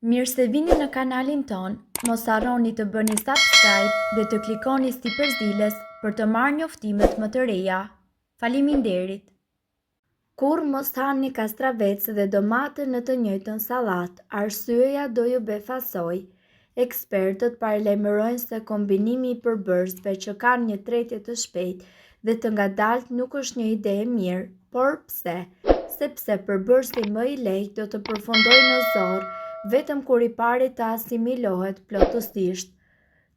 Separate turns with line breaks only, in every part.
Mirë se vini në kanalin tonë, mos harroni të bëni subscribe dhe të klikoni sipër ziles për të marrë njoftimet më të reja. Faleminderit! Kurrë mos hani kastravecë dhe domate në të njëjtën sallatë, arsyeja do ju befasojë. Ekspertët paralajmërojnë se kombinimi i përbërësve që kanë një tretje të shpejtë dhe të ngadaltë nuk është një ide e mirë. Por pse? Sepse përbërësi më i lehtë do të përfundojë në zorrë vetëm kur i pari të asimilohet plotësisht.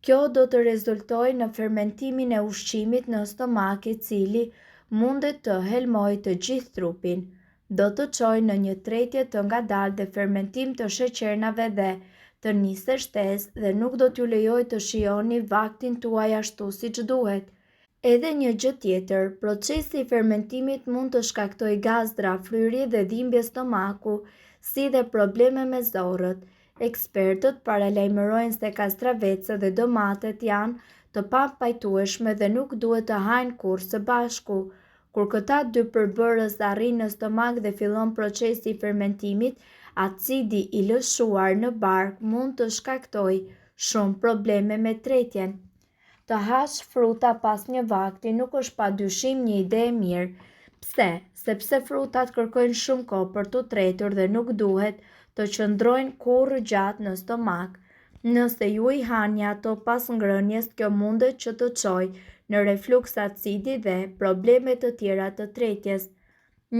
Kjo do të rezultojë në fermentimin e ushqimit në stomak i cili mundet të helmojë të gjithë trupin. Do të çojë në një tretje të ngadaltë dhe fermentim të sheqernave dhe të niseshtesë dhe nuk do t'ju lejojë të shijoni vaktin tuaj ashtu siç duhet. Edhe një gjë tjetër, procesi i fermentimit mund të shkaktojë gazra, fryrje dhe dhimbje stomaku, si dhe probleme me zorrët. Ekspertët paralajmërojnë se kastravecët dhe domatet janë të papajtueshme dhe nuk duhet të hahen kurrë së bashku. Kur këta dy përbërës arrijnë në stomak dhe fillon procesi i fermentimit, acidi i lëshuar në bark mund të shkaktojë shumë probleme me tretjen. Të hash fruta pas një vakti nuk është pa dyshim një ide e mirë. Pse? Sepse frutat kërkojnë shumë kohë për t'u tretur dhe nuk duhet të qëndrojnë kurrë gjatë në stomak. Nëse ju i hani ato pas ngrënies, kjo mundet që të çojë në refluks acidi dhe probleme të tjera të tretjes.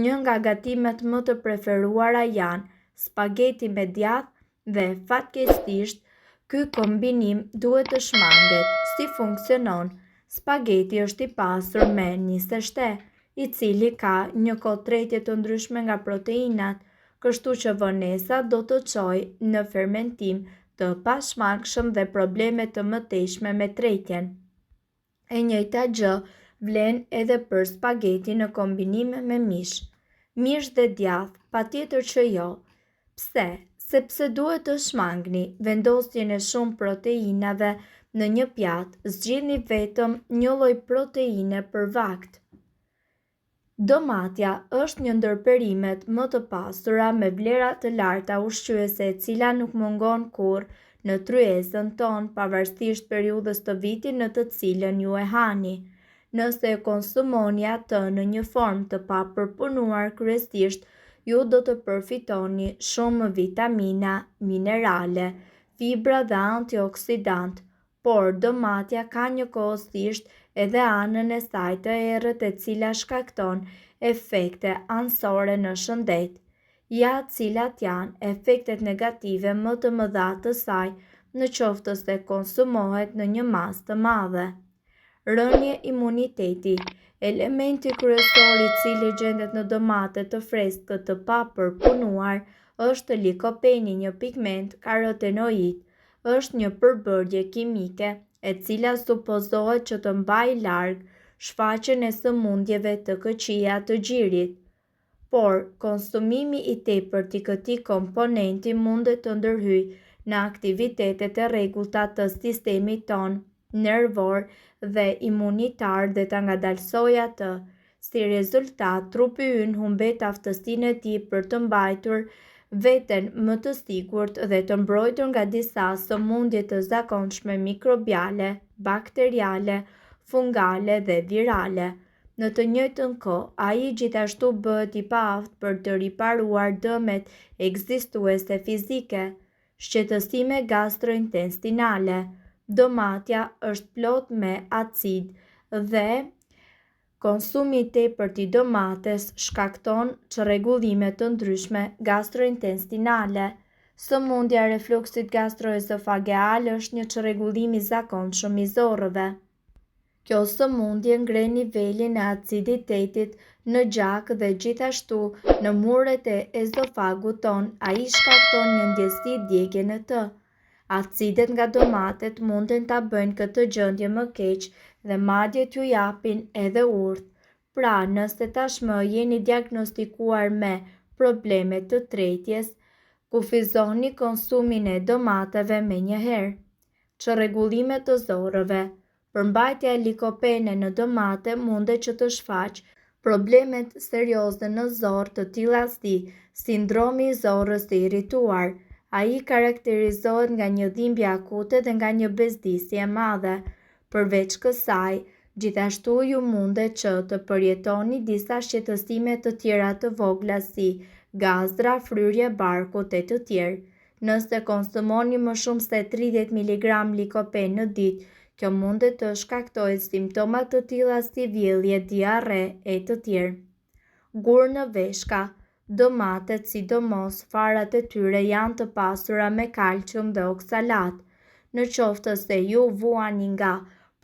Një nga gatimet më të preferuara janë spageti me djathë Dhe, fatkeqësisht, ky kombinim duhet të shmanget. Si funksionon? Spageti është i pasur me niseshte, i cili ka një kohë tretje të ndryshme nga proteinat, kështu që vonesa do të çojë në fermentim të pashmangshëm dhe probleme të mëtejshme me tretjen. E njëjta gjë vlen edhe për spagetin në kombinim me mish. Mish dhe djathë, patjetër që jo. Pse? Sepse duhet të shmangni vendosjen e shumë proteinave në një pjatë, zgjidhni vetëm një lloj proteine për vakt. Domatja është një ndër perimet më të pasura me vlera të larta ushqyese e cila nuk mungon kurrë në tryezën tonë pavarësisht periudhës të vitit në të cilën ju e hani. Nëse e konsumoni atë në një formë të papërpunuar kryesisht ju do të përfitoni shumë vitamina, minerale, fibra dhe antioksidantë, Por, domatja ka njëkohësisht edhe anën e saj të errët e cila shkakton efekte anësore në shëndet. Ja cilat janë efektet negative më të mëdha të saj në qoftë se konsumohet në një masë të madhe. Rënie imuniteti, elementi kryesor i cili gjendet në domate të freskët të papërpunuar është likopeni, një pigment karotenoid është një përbërje kimike e cila supozohet që të mbajë larg shfaqjen e sëmundjeve të këqija të gjirit. Por, konsumimi i tepërt i këtij komponenti mundet të ndërhyjë në aktivitetet e rregullta të sistemit tonë nervor dhe imunitar dhe ta ngadalësojë atë. Si rezultat, trupi ynë humbet aftësinë e tij për të mbajtur veten më të sigurt dhe të mbrojtur nga disa sëmundje të zakonshme mikrobiale, bakteriale, fungale dhe virale. Në të njëjtën kohë, ai gjithashtu bëhet i paaftë për të riparuar dëmet ekzistuese fizike. Shqetësime gastrointestinale. Domatja është plot me acid dhe Konsumi i tepërt i domates shkakton çrregullime të ndryshme gastrointestinale. Sëmundja e refluksit gastroezofageal është një çrregullim i zakonshëm i zorrëve. Kjo sëmundje ngre nivelin e aciditetit në gjak dhe gjithashtu në muret e ezofagut tonë, ai shkakton një ndjesi djegie në të. Acidet nga domatet munden ta bëjnë këtë gjendje më keq dhe madje t'ju japin edhe urth. Pra, nëse tashmë jeni diagnostikuar me probleme të tretjes, kufizoni konsumin e domateve menjëherë. Çrregullime të zorrëve. Përmbajtja e likopene në domate mundet që të shfaqë problemet serioze në zorrë të tilla si sindromi i zorrës së irrituar. Ai karakterizohet nga një dhimbje akute dhe nga një bezdisje e madhe. Përveç kësaj, gjithashtu ju mundet që të përjetoni disa shqetësime të tjera të vogla si gazra, fryrje barkut e të tjerë. Nëse konsumoni më shumë se 30 miligram likopen në ditë, kjo mundet të shkaktojë simptoma të tilla si vjellje, diarre e të tjerë. Gur në veshka, Domatet, sidomos farat e tyre janë të pasura me kalcium dhe oksalat. Në qoftë se ju vuani nga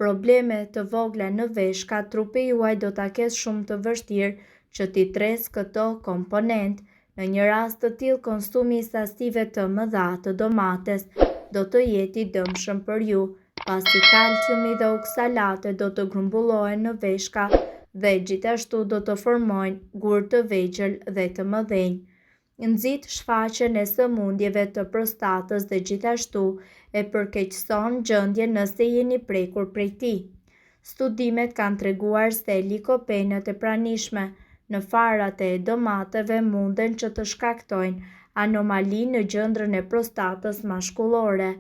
probleme të vogla në veshka, trupi juaj do ta ketë shumë të vështirë që t'i tresë këto komponentë. Në një rast të tillë, konsumi i sasive të mëdha të domates do të jetë i dëmshëm për ju, pasi kalciumi dhe oksalatet do të grumbullohen në veshka dhe gjithashtu do të formojnë gurë të vegjël dhe të mëdhenj. Nxit shfaqjen e sëmundjeve të prostatës dhe gjithashtu e përkeqëson gjendjen nëse jeni prekur prej tij. Studimet kanë treguar se likopenët e pranishme në farat e domateve munden që të shkaktojnë anomali në gjëndrën e prostatës mashkullore.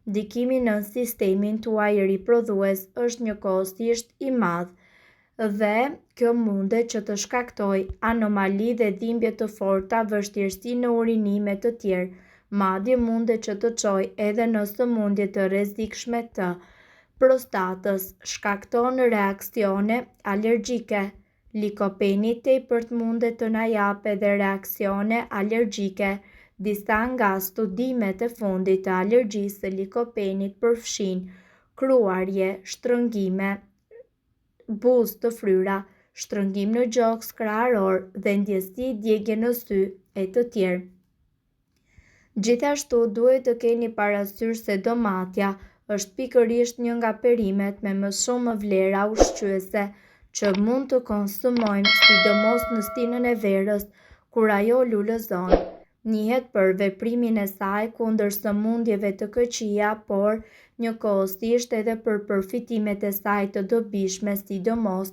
Ndikimi në sistemin tuaj riprodhues është njëkohësisht i madh dhe kjo mundet që të shkaktojë anomali dhe dhimbje të forta, vështirësi në urinim e të tjerë, madje mundet që të çojë edhe në sëmundje të rrezikshme të prostatës, shkakton reaksione alergjike. Likopeni i tepërt mundet të na japë edhe reaksione alergjike. Disa nga studimet e fundit të alergjisë së likopenit përfshijnë kruarje, shtrëngime, buzë të fryra, shtrëngim në gjoks kraharor dhe ndjesi djegie në sy e të tjerë. Gjithashtu duhet të keni parasysh se domatja është pikërisht një nga perimet me më shumë vlera ushqyese që mund të konsumojmë, sidomos në stinën e verës, kur ajo lulëzon. Njihet për veprimin e saj kundër sëmundjeve të këqija, por njëkohësisht edhe për përfitimet e saj të dobishme, sidomos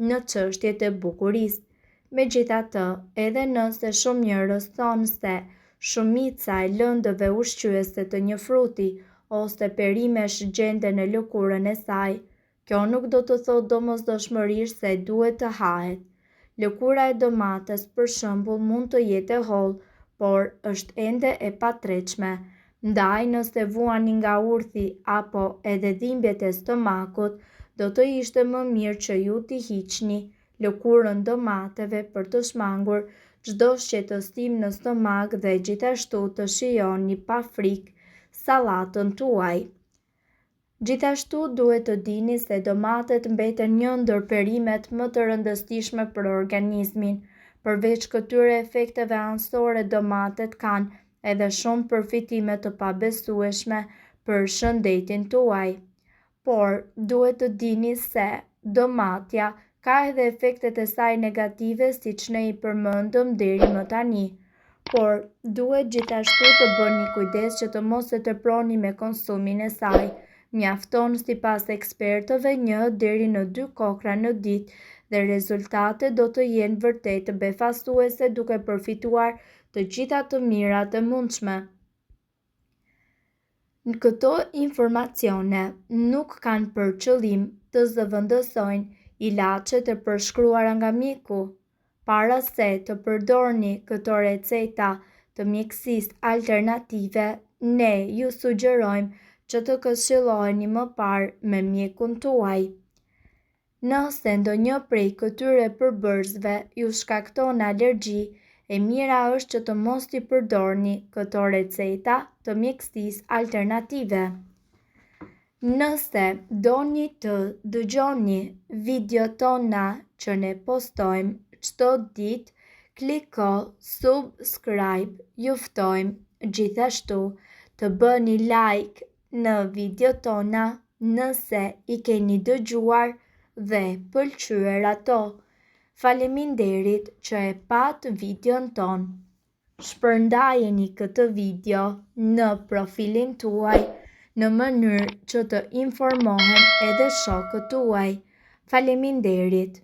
në çështjet e bukurisë. Megjithatë, edhe nëse shumë njerëz thonë se shumica e lëndëve ushqyese të një fruti ose perimesh gjenden në lëkurën e saj, kjo nuk do të thotë domosdoshmërisht se duhet të hahet. Lëkura e domates, për shembull, mund të jetë e hollë, por është ende e patretshme. Ndaj, nëse vuani nga urthi apo edhe dhimbjet e stomakut, do të ishte më mirë që ju t'i hiqni lëkurën domateve për të shmangur çdo shqetësim në stomak dhe gjithashtu të shijoni pa frikë sallatën tuaj. Gjithashtu duhet të dini se domatet mbeten një ndër perimet më të rëndësishme për organizmin. Përveç këtyre efekteve anësore, domatet kanë edhe shumë përfitime të pabesueshme për shëndetin tuaj. Por, duhet të dini se domatja ka edhe efektet e saj negative siç ne i përmendëm deri më tani. Por, duhet gjithashtu të bëni kujdes që të mos e teproni me konsumin e saj. Mjafton sipas ekspertëve një deri në dy kokrra në ditë dhe rezultatet do të jenë vërtet befasuese duke përfituar të gjitha të mirat e mundshme. Këto informacione nuk kanë për qëllim të zëvendësojnë ilaçet e përshkruara nga mjeku. Para se të përdorni këto receta të mjekësisë alternative, ne ju sugjerojmë që të këshilloheni më parë me mjekun tuaj. Nëse ndonjë prej këtyre përbërësve ju shkakton alergji, e mira është që të mos i përdorni këto receta të mjekësisë alternative. Nëse doni të dëgjoni videot tona që ne postojmë çdo ditë, kliko subscribe. Ju ftojmë gjithashtu të bëni like në videot tona nëse i keni dëgjuar dhe pëlqyer ato. Faleminderit që e patë videon tonë. Shpërndajeni këtë video në profilin tuaj në mënyrë që të informohen edhe shokët tuaj. Faleminderit!